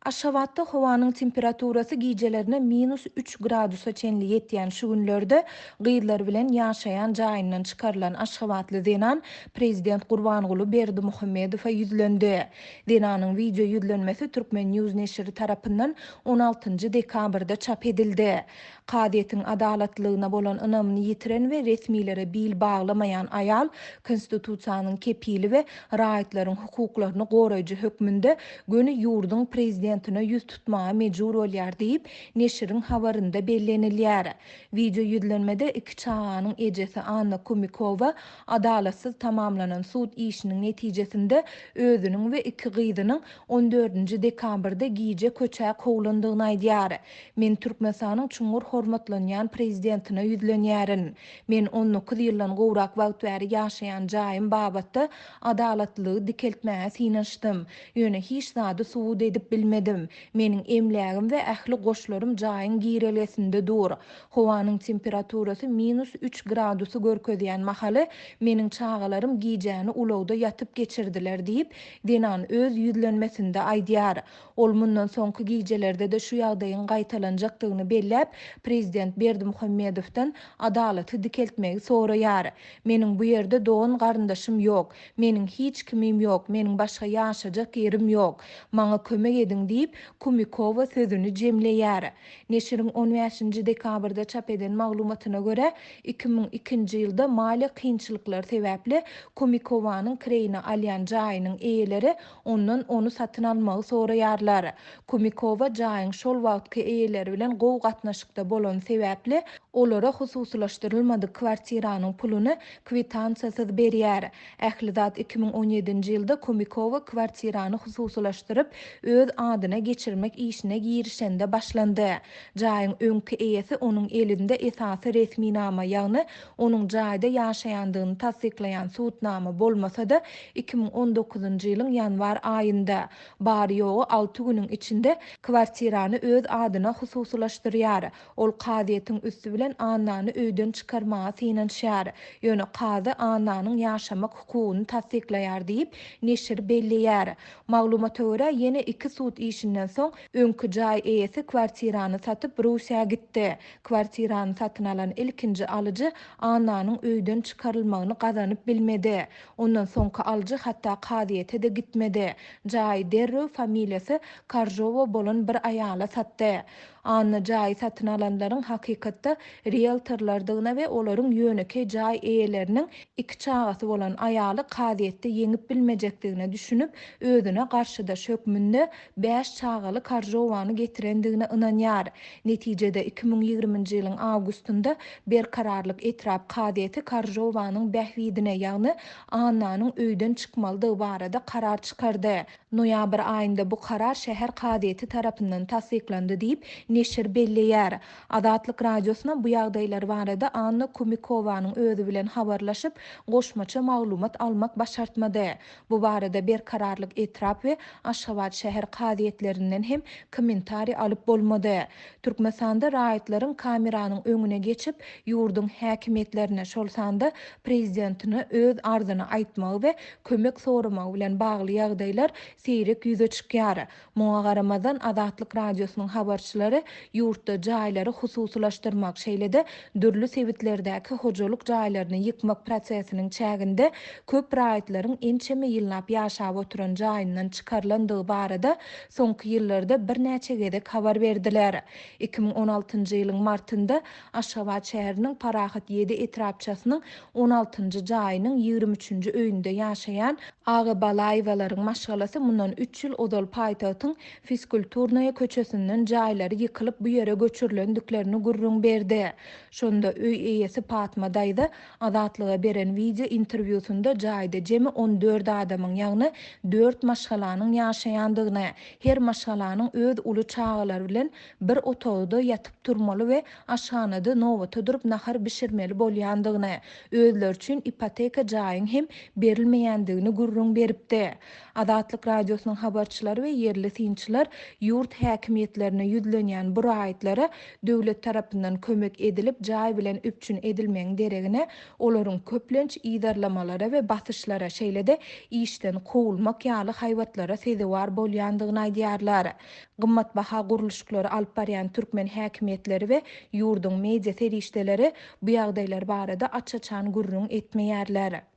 Aşgabatda howanyň temperaturasy gijelerine minus üç gradusa çenli ýetýän şu günlerde gyzlary bilen ýaşaýan jaýyndan çykarylan aşgabatly zenan prezident Gurbanguly Berdimuhamedowa ýüzlendi. Zenanyň wideo ýüzlenmesi Turkmen. News neşiri tarapyndan on altynjy dekabrda çap edildi. Kazyýetiň adalatlylygyna bolan ynamyny ýitiren we resmilere bil baglamaýan aýal Konstitusiýanyň kepili we raýatlaryň hukuklaryny goraýjy hökmünde göni ýurduň prezidentine ýüz tutmaga mejbur bolýar diýip, neşiriň habarynda bellenilýär. Wideo ýüzlenmede iki çaganyň ejesi Anna Kumikowa adalatsyz tamamlanan sud işiniň netijesinde özüniň we iki gyzynyň on dördünji dekabrda gije köçä kowlandygyny aýdýar. Men Türkmenistanyň çuňňur hormatlanýan Prezidentine ýüzlenýärin. Men 19 ýyldan gowrak wagt bäri ýaşaýan jaýym babatda adalatlylygy dikeltmäge synanyşdym. Ýöne hiç zady subut edip bilmedim. Meniň emlägim we ähli goşlarym jaýyň girelgesinde dur. Howanyň temperaturasy minus üç gradusy görkezýän mahaly meniň çagalarym gijäni ulagda ýatyp geçirdiler diýip, zenan öz ýüzlenmesinde aýdýar. Ol mundan soňky gijelerde-de şu ýagdaýyň gaýtalanjakdygyny belläp, prezident Berdimuhamedowdan adalaty dikeltmegi soraýar. Meniň bu ýerde dogan-garyndaşym ýok. Meniň hiç kimim ýok, meniň başga ýaşajak ýerim ýok. Maňa kömek ediň diýip, Kumikowa sözüni jemleýär. Neşiriň on bäşinji dekabrda çap eden maglumatyna görä, 2002-nji ýylda maliýe kynçylyklary sebäpli Kumikowanyň kireýine alýan jaýynyň eýeleri ondan ony satyn almagy soraýarlar. Kumikowa jaýyň şol wagtky eýeleri bilen gowy gatnaşykda bolany sebäpli, olara hususylaşdyrylmadyk kwartiranyň puluny kwitansiýasyz berýär. Ähli zat 2017-nji ýylda Kumikowa kwartirany hususylaşdyryp, öz adyna geçirmek işine girişende başlandy. Jaýyň öňki eýesi onuň elinde esasy resminama, ýagny onuň jaýda ýaşaýandygyny tassyklaýan subutnama bolmasa-da, 2019-njy ýylyň ýanwar aýynda, bary-ýogy alty günüň içinde kwartirany öz adyna hususylaşdyrýar. Ol kazyýetiň üsti bilen Annany öýden çykarmaga synanyşýar. Ýöne kazy Annanyň ýaşamak hukugyny tassyklaýar diýip, neşir belleýär. Maglumata görä, ýene iki sud işinden soň, öňki jaý eýesi kwartirany satyp, Russiýa gitdi. Kwartirany satyn alan ilkinji alyjy Annanyň öýden çykarylmagyny gazanyp bilmedi. Ondan soňky alyjy hatda kazyýete-de gitmedi. Jaýy derrew familiýasy Karžowa bolan bir aýala satdy. Anna jaýy satyn alanlaryň hakykatda rieltorlardygyna we olaryň ýönekeý jaý eýeleriniň iki çagasy bolan aýaly kazyýetde ýeňip bilmejekdigine düşünip, özüne garşydaş hökmünde bäş çagaly Karžowany getirendigine ynanýar. Netijede, 2020-nji ýylyň awgustynda Berkararlyk etrap kazyýeti Karžowanyň bähbidine, ýagny Annanyň öýden çykmalydygy barada karar çykardy. Noýabr aýynda bu karar şäher kazyýeti tarapyndan tassyklandy diýip, neşir belleýär. Azatlyk Radiosyna bu ýagdaýlar barada Anna Kumikowanyň özi bilen habarlaşyp, goşmaça maglumat almak başartmady. Bu barada Berkararlyk etrap we Aşgabat şäher kazyýetlerinden hem kommentariý alyp bolmady. Türkmenistanda raýatlaryň kameranyň öňüne geçip, ýurduň häkimiýetlerine, şol sanda prezidentine öz arzyny aýtmagy we kömek soramagy bilen bagly ýagdaýlar seýrek ýüze çykýar. Muňa garamazdan, Azatlyk Radiosynyň habarçylary ýurtda jaýlary hususylaşdyrmak, şeýle-de dürli sebitlerdäki hojalyk jaýlaryny ýykmak prosesiniň çäginde köp raýatlaryň ençeme ýyllap ýaşap oturan jaýyndan çykarylandygy barada soňky ýyllarda birnäçe gezek habar berdiler. 2016-njy ýylyň martynda Aşgabat şäheriniň Parahat ýedi etrapçasynyň on altynjy jaýynyň ýigrimi üçünji öýünde ýaşaýan Aga Balaýewalaryň maşgalasy mundan üç ýyl ozal paýtagtyň Fizkulturnaýa köçesinden jaýlary ýykylyp bu ýere göçürilendiklerini gürrüň berdi. Şonda öý eýesi Patma daýza Azatlyga beren wideo interwýusynda jaýda jemi on dört adamyň, ýagny dört maşgalanyň ýaşaýandygyny, her maşgalanyň öz uly çagalary bilen bir otagda ýatyp-turmaly we aşhanada nobata durup nahar bişirmeli bolýandygyny, özleri üçin ipoteka jaýyň hem berilmeýändigini gürrüň beripdi. Azatlyk Radiosynyň habarçylary we ýerli synçylar ýurt häkimiýetlerine ýüzlenýän. ýaşaýan bu raýatlara döwlet tarapyndan kömek edilip, jaý bilen üpjün edilmegiň deregine, olaryň köplenç yzarlamalara we basyşlara, şeýle-de işden kowulmak ýaly haýbatlara sezewar bolýandygyny aýdýarlar. Gymmatbaha gurluşyklary alyp barýan türkmen häkimiýetleri we ýurduň media serişdeleri bu ýagdaýlar barada aç-açan gürrüň etmeýärler.